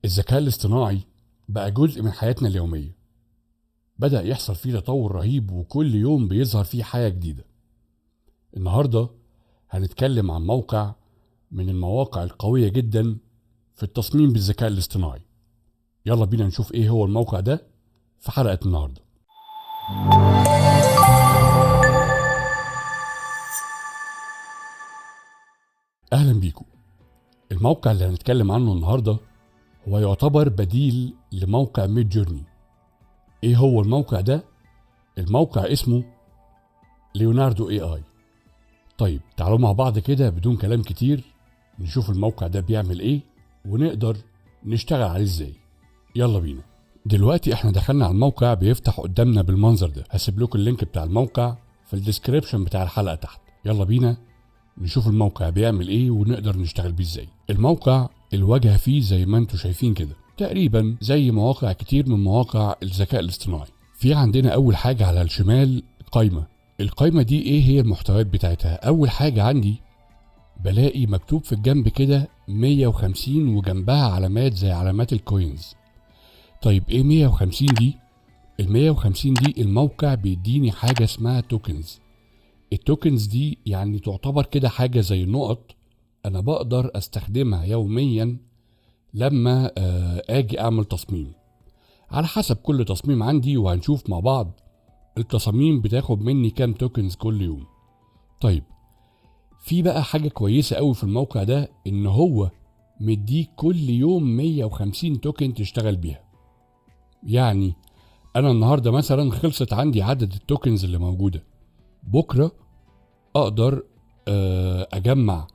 الذكاء الاصطناعي بقى جزء من حياتنا اليومية، بدأ يحصل فيه تطور رهيب وكل يوم بيظهر فيه حاجة جديدة. النهاردة هنتكلم عن موقع من المواقع القوية جدا في التصميم بالذكاء الاصطناعي. يلا بينا نشوف ايه هو الموقع ده في حلقة النهاردة. اهلا بيكم. الموقع اللي هنتكلم عنه النهاردة هو يعتبر بديل لموقع ميدجورني. ايه هو الموقع ده؟ الموقع اسمه ليوناردو AI. طيب تعالوا مع بعض كده بدون كلام كتير نشوف الموقع ده بيعمل ايه ونقدر نشتغل عليه ازاي. يلا بينا. دلوقتي احنا دخلنا على الموقع، بيفتح قدامنا بالمنظر ده. هسيب لكم ال link بتاع الموقع في ال description بتاع الحلقة تحت. يلا بينا نشوف الموقع بيعمل ايه ونقدر نشتغل بيه ازاي. الموقع الواجهة فيه زي ما انتم شايفين كده، تقريبا زي مواقع كتير من مواقع الذكاء الاصطناعي. في عندنا اول حاجة على الشمال قايمة. القايمة دي ايه هي المحتويات بتاعتها؟ اول حاجة عندي بلاقي مكتوب في الجنب كده 150 وجنبها علامات زي علامات ال coins. طيب ايه 150 دي؟ ال 150 دي الموقع بيديني حاجة اسمها tokens. ال tokens دي يعني تعتبر كده حاجة زي النقط، انا بقدر استخدمها يوميا لما اجي اعمل تصميم، على حسب كل تصميم عندي، وهنشوف مع بعض التصاميم بتاخد مني كام tokens كل يوم. طيب في بقى حاجة كويسة قوي في الموقع ده، ان هو مديك كل يوم 150 token تشتغل بيها. يعني انا النهاردة مثلا خلصت عندي عدد ال tokens اللي موجودة، بكرة اقدر اجمع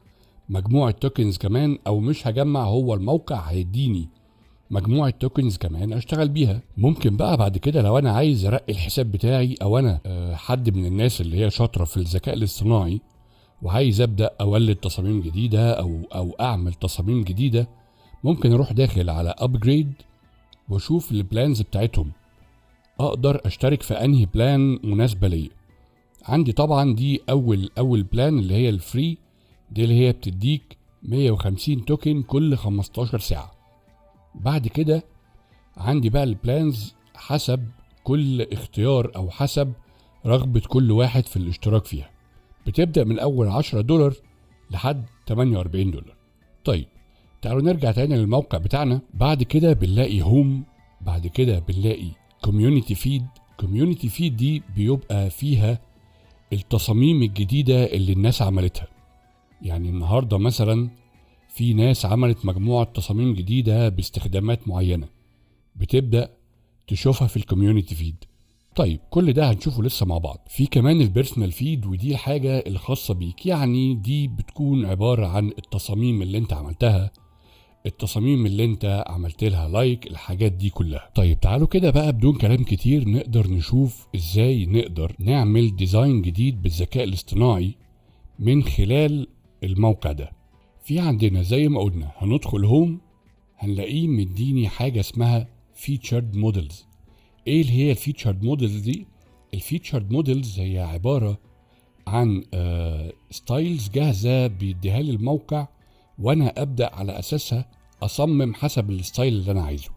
مجموعة tokens كمان، او مش هجمع، هو الموقع هيديني مجموعة tokens كمان اشتغل بيها. ممكن بقى بعد كده لو انا عايز ارقي الحساب بتاعي، او انا حد من الناس اللي هي شاطرة في الذكاء الاصطناعي وعايز ابدأ اولد تصاميم جديدة او اعمل تصاميم جديدة، ممكن اروح داخل على upgrade واشوف ال plans بتاعتهم، اقدر اشترك في انهي plan مناسبة ليا. عندي طبعا دي اول plan اللي هي ال free، دي اللي هي بتديك 150 token كل 15 ساعة. بعد كده عندي بقى ال plans حسب كل اختيار او حسب رغبة كل واحد في الاشتراك فيها، بتبدأ من اول $10 لحد $48. طيب تعالوا نرجع تاني للموقع بتاعنا. بعد كده بنلاقي home، بعد كده بنلاقي community feed. community feed دي بيبقى فيها التصاميم الجديدة اللي الناس عملتها. يعني النهاردة مثلا في ناس عملت مجموعة تصاميم جديدة باستخدامات معينة، بتبدأ تشوفها في ال community feed. طيب كل ده هنشوفه لسه مع بعض. في كمان ال personal feed، ودي الحاجة الخاصة بيك، يعني دي بتكون عبارة عن التصاميم اللي انت عملتها، التصاميم اللي انت عملت لها like، الحاجات دي كلها. طيب تعالوا كده بقى بدون كلام كتير نقدر نشوف ازاي نقدر نعمل design جديد بالذكاء الاصطناعي من خلال الموقع ده. في عندنا زي ما قلنا هندخل home، هنلاقيه مديني حاجة اسمها featured models. ايه اللي هي ال featured models دي؟ ال featured models هي عبارة عن styles جاهزة بيديها لي الموقع، وانا ابدأ على اساسها اصمم حسب ال style اللي انا عايزه.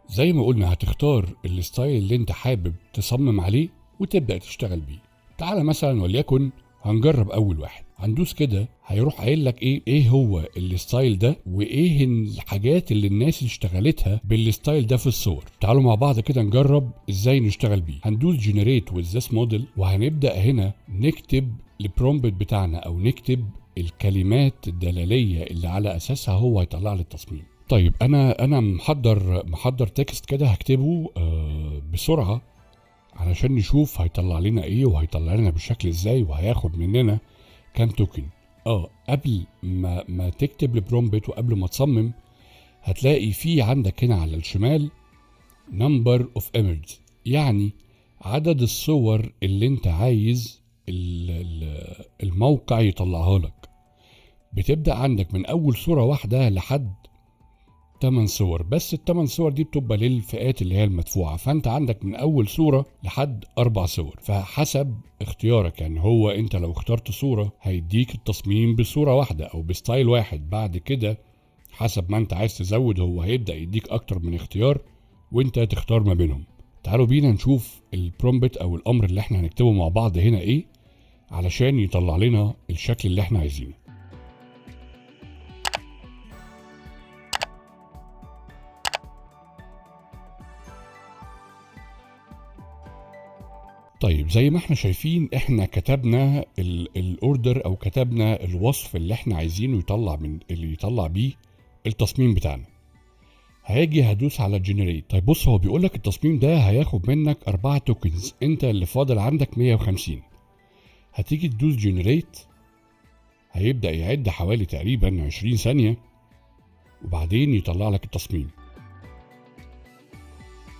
زي ما قلنا هتختار ال style اللي انت حابب تصمم عليه وتبدأ تشتغل بيه. تعالى مثلا وليكن هنجرب اول واحد، هندوس كده هيروح قايل لك ايه هو ال style ده وايه الحاجات اللي الناس اشتغلتها بال style ده في الصور. تعالوا مع بعض كده نجرب ازاي نشتغل بيه. هندوس generate with this model، وهنبدأ هنا نكتب ال prompt بتاعنا او نكتب الكلمات الدلالية اللي على اساسها هو هيطلع لي التصميم. طيب انا محضر text كده هكتبه بسرعة علشان نشوف هيطلع لنا ايه وهيطلع لنا بالشكل ازاي وهياخد مننا كام token. قبل ما تكتب ال prompt وقبل ما تصمم هتلاقي في عندك هنا على الشمال number of images، يعني عدد الصور اللي انت عايز الموقع يطلعها لك. بتبدأ عندك من اول صورة واحدة لحد 8 صور، بس ال8 صور دي بتبقى للفئات اللي هي المدفوعة، فانت عندك من اول صورة لحد 4 صور، فحسب اختيارك. يعني هو انت لو اخترت صورة هيديك التصميم بصورة واحدة او ب style واحد، بعد كده حسب ما انت عايز تزود هو هيبدأ يديك اكتر من اختيار وانت تختار ما بينهم. تعالوا بينا نشوف ال prompt او الامر اللي احنا هنكتبه مع بعض هنا ايه علشان يطلع لنا الشكل اللي احنا عايزينه. طيب زي ما احنا شايفين احنا كتبنا ال order او كتبنا الوصف اللي احنا عايزينه يطلع من اللي يطلع بيه التصميم بتاعنا. هاجي هدوس على generate. طيب بص هو بيقول لك التصميم ده هياخد منك 4 tokens، انت اللي فاضل عندك 150. هتيجي تدوس generate، هيبدأ يعد حوالي تقريبا 20 ثانية وبعدين يطلع لك التصميم.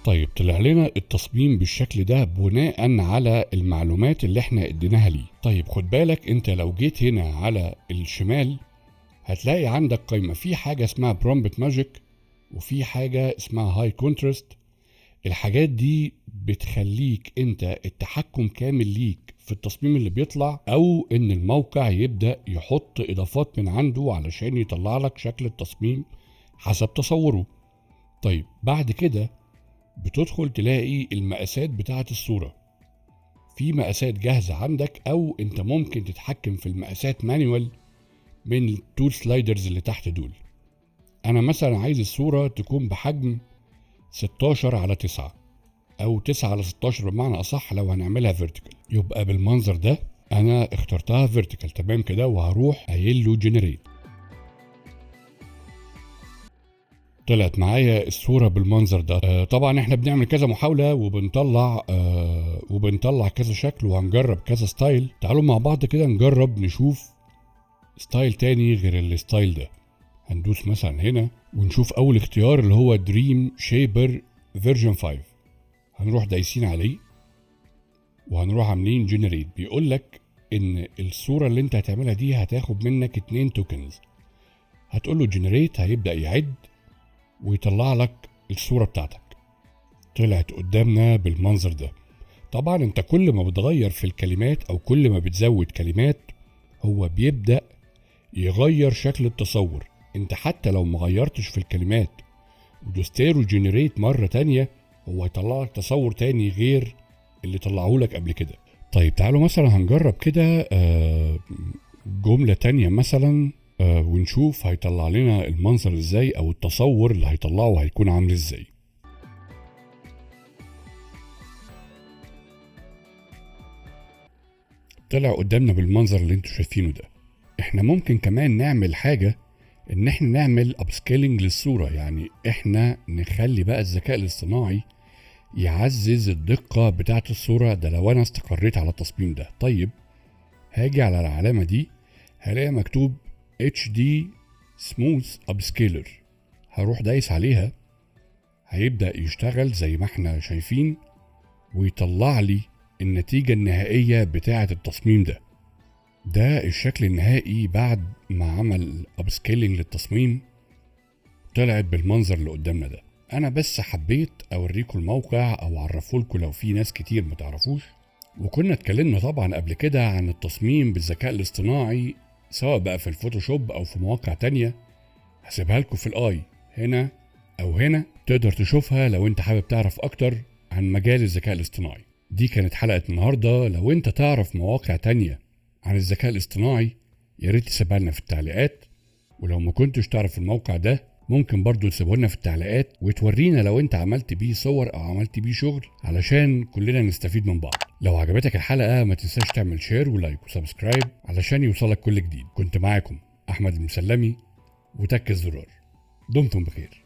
طيب طلع لنا التصميم بالشكل ده بناء على المعلومات اللي احنا اديناها ليه. طيب خد بالك انت لو جيت هنا على الشمال هتلاقي عندك قائمة في حاجة اسمها prompt magic وفي حاجة اسمها high contrast. الحاجات دي بتخليك انت التحكم كامل ليك في التصميم اللي بيطلع، او ان الموقع يبدأ يحط اضافات من عنده علشان يطلع لك شكل التصميم حسب تصوره. طيب بعد كده بتدخل تلاقي المقاسات بتاعة الصورة، في مقاسات جاهزة عندك او انت ممكن تتحكم في المقاسات manual من ال two sliders اللي تحت دول. انا مثلا عايز الصورة تكون بحجم 16 على 9 او 9 على 16 بمعنى اصح لو هنعملها vertical، يبقى بالمنظر ده انا اخترتها vertical تمام كده، وهروح قايل له generate. طلعت معايا الصورة بالمنظر ده. طبعا احنا بنعمل كذا محاولة وبنطلع كذا شكل وهنجرب كذا style. تعالوا مع بعض كده نجرب نشوف style تاني غير ال style ده. هندوس مثلا هنا ونشوف اول اختيار اللي هو Dream Shaper version 5، هنروح دايسين عليه وهنروح عاملين generate. بيقول لك ان الصورة اللي انت هتعملها دي هتاخد منك 2 tokens، هتقول له generate، هيبدأ يعد ويطلع لك الصورة بتاعتك. طلعت قدامنا بالمنظر ده. طبعا انت كل ما بتغير في الكلمات او كل ما بتزود كلمات هو بيبدأ يغير شكل التصور. انت حتى لو ما غيرتش في الكلمات ودوستيرو generate مرة تانية هو هيطلع لك تصور تاني غير اللي طلعه لك قبل كده. طيب تعالوا مثلا هنجرب كده جملة تانية مثلا ونشوف هيطلع لنا المنظر ازاي او التصور اللي هيطلعه هيكون عامل ازاي. طلع قدامنا بالمنظر اللي انتوا شايفينه ده. احنا ممكن كمان نعمل حاجة، ان احنا نعمل upscaling للصورة، يعني احنا نخلي بقى الذكاء الاصطناعي يعزز الدقة بتاعة الصورة ده لو انا استقريت على التصميم ده. طيب هاجي على العلامة دي هلاقي مكتوب HD Smooth Upscaler، هروح دايس عليها هيبدأ يشتغل زي ما احنا شايفين ويطلع لي النتيجة النهائية بتاعة التصميم ده. ده الشكل النهائي بعد ما عمل upscaling للتصميم، طلعت بالمنظر اللي قدامنا ده. انا بس حبيت اوريكم الموقع او اعرفه لكم لو في ناس كتير ما تعرفوش. وكنا اتكلمنا طبعا قبل كده عن التصميم بالذكاء الاصطناعي سواء بقى في الفوتوشوب او في مواقع تانية، هسيبها لكم في ال i هنا او هنا تقدر تشوفها لو انت حابب تعرف اكتر عن مجال الذكاء الاصطناعي. دي كانت حلقة النهاردة. لو انت تعرف مواقع تانية عن الذكاء الاصطناعي يا ريت تسيبها لنا في التعليقات، ولو ما كنتش تعرف الموقع ده ممكن برضو تسيبه لنا في التعليقات وتورينا لو انت عملت بيه صور او عملت بيه شغل علشان كلنا نستفيد من بعض. لو عجبتك الحلقة ما تنساش تعمل share و like و subscribe علشان يوصلك كل جديد. كنت معاكم أحمد المسلمي وتك الزرار. دمتم بخير.